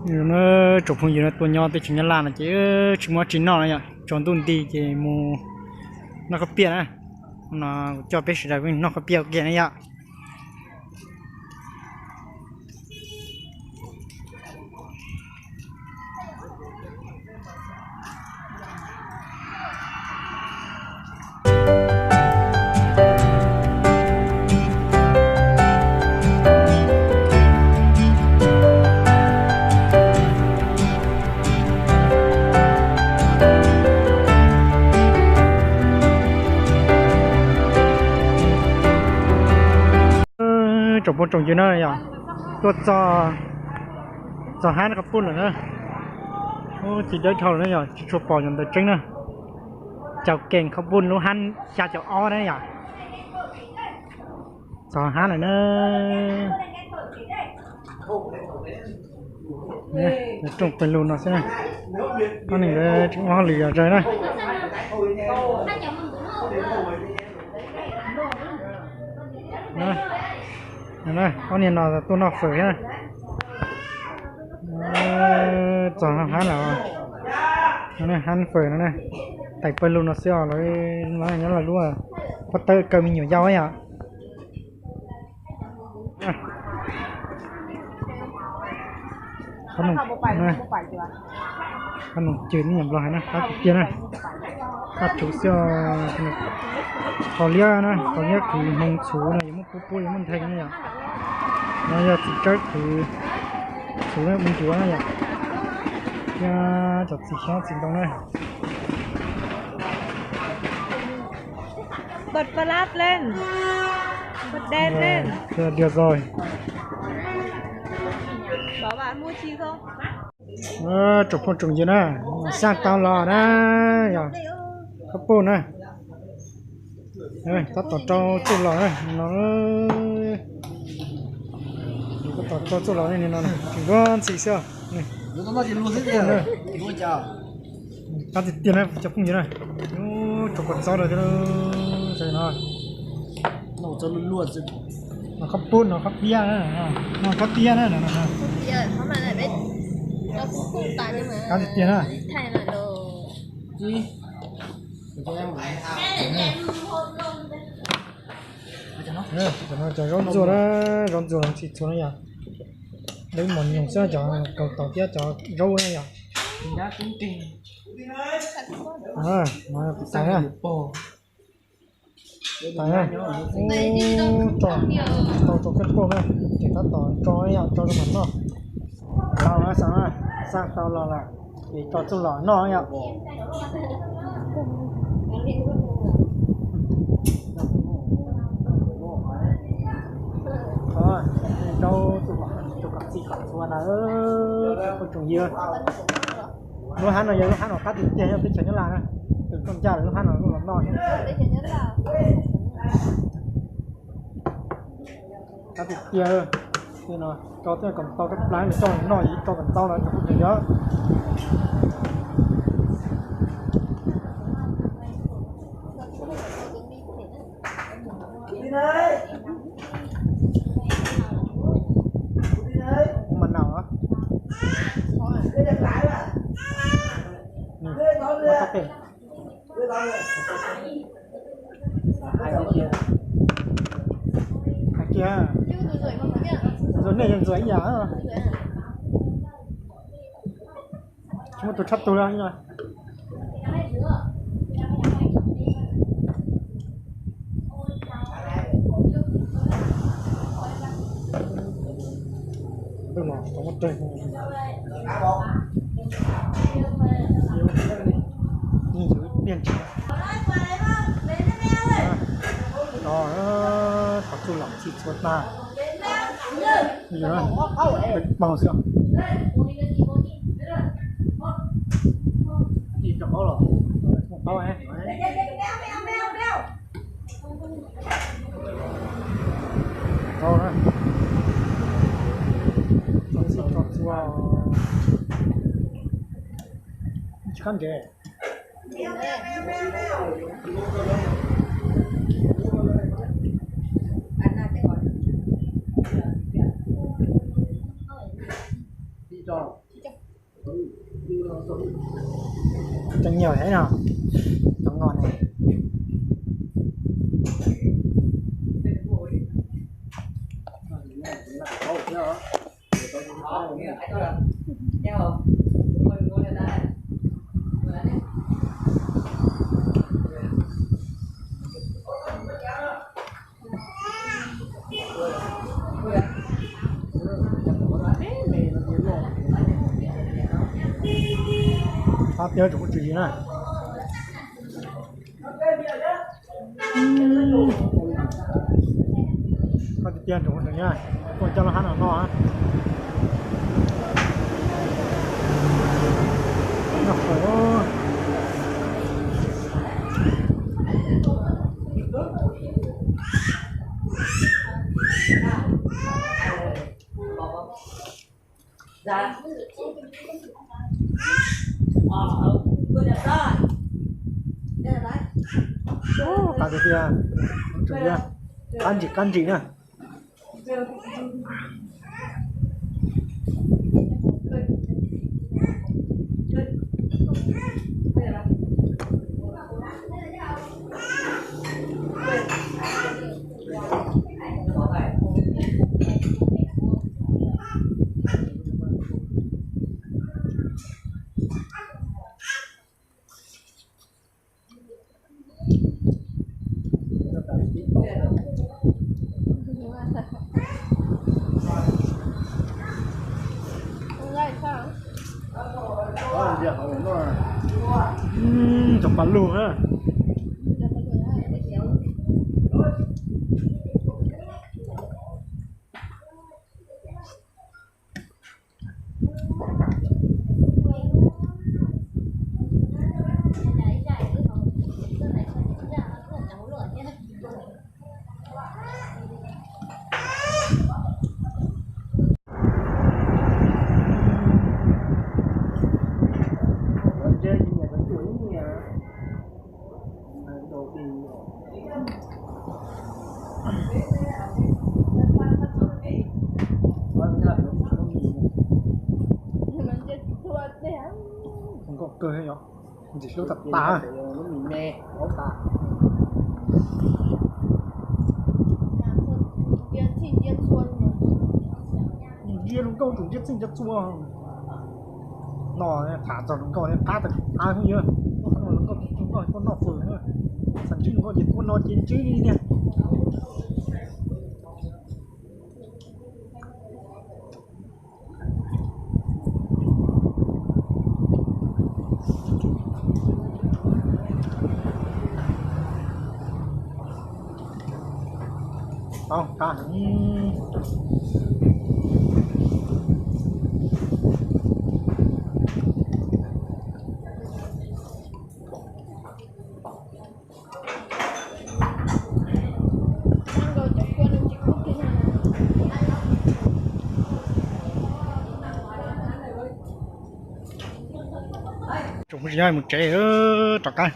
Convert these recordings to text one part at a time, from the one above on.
Tsoom phooj ywg no tuaj nyob teb chaws Nyab Laj no ces tsis muaj dab tsi noj no yom, tsaus ntuj nti ces mus noj khaub piaj na. No kuv coj peb sawv daws noj khaub piaj ua ke na yom. Tsoom phooj tsoom ywg na yom, tuaj txog, txog hab qhov puj lawm na. Tsis dawb dhau lawm na yom, tsis tshua pom cov ntawv tseeb na. Cau kees qhov puj lub hab xya caum ob na yom. Txog hab lawm na. Rooj pawg lug no xwb na. Ob niag tseem ua hauj lwm zom zaws na. Ob niag no tuaj noj fawm thiab na. Txog hab lawm. Hab fawm no na. Tais pawg lug no xwb os, lawv nyob lawv lub pob tawb kaw me nyuam yaus yom. Qhov noom cwm me nyuam Nplog hais na, qab tiag tiag na. Qab tsuv xwb. Qhov liab na, qhov liab khwv hmoov txhuv no yuav muaj pub pub yuav muaj ntheej na yom. No yog txiv tsawb khwv txhuv ua ncuav na yom. Thiab cov txiv xyoob txiv ntoo na. Bật flash lên. Bật đèn lên. Được rồi. Bảo bạn mua gì không? Tsoom phooj tsoom ywg na, xaj tau los na, yog khaub puj na. Tab tom rau txuj lom na no, tab tom rau txuj lom no, tseem nruab ntxhi xwb. Qab tiag tiag na cov phooj ywg na. Rau kom txob lawm thiab no. No khaub puj no khaub tiab, no khaub tiab na. Qab tiag tiag na. Cov zaub ntxuag na, zaub ntxuag ntxhi txhua na yom. Dawb mos nyoos xwb cov kaus taum thiab cov zaub na yom. Tais na, tais na, tso, tau tso khaub puj na, ces tab tom tso yom, tso rau mam noj. Tau na, xaj tau los lawm, ces tso txuj lom noj yom. Rau txuj lom rau kom txi kom txhua na, tsoom phooj tsoom ywg. Lub hab no yog lub hab no qab tiag tiag nyob teb chaws Nyab Laj na, tus koj ncaj lub hab no los noj. Qab tiag tiag, no rau tej kom tau kab plab nws coj noj, ib rau kom ntau no cov phooj ywg. Ub, mas nau, mas tau pem. Hais kiag, ntxuav nej ntxuav ib yam. Tsis muaj tus tshaj tug li no. Qhov txuj lom txhij txhua tag. Peb paug xwb. Tsis qab ntsev. Cov nyuag thiab no, cov nqos ne. Qab tiag tsoom phooj ywg na. Qab tiag tiag tsoom phooj ywg na. Tuaj coj lub hab no noj. Qab tiag tiag, qab ntsim qab ntsim na. Cov pa lug na. Zoo nkauj kawg yom, ntxim hlub tas tas. Ntsia hluas nkauj tseem ntsia txij ntsia txhua. No tham txog hluas nkauj qab tas qab phooj ywg. Hluas nkauj tuaj noj fawm na, xav ntsib hluas nkauj ces tuaj no ces ntsib li tiag. Tau qab heev. Tsoom phooj ywg, mus tsev rov qab.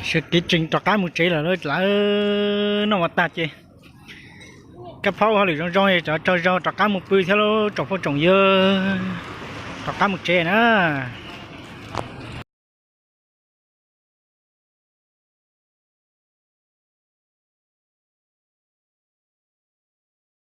Sawv kev tsees rov qab mus tsev lawm, lawv noj mov tag ces kab phaub hauj lwm zoo zoo, tsaug zog rov qab mus pw thiab lauj tsoom phooj tsoom ywg, rov qab mus tsev na.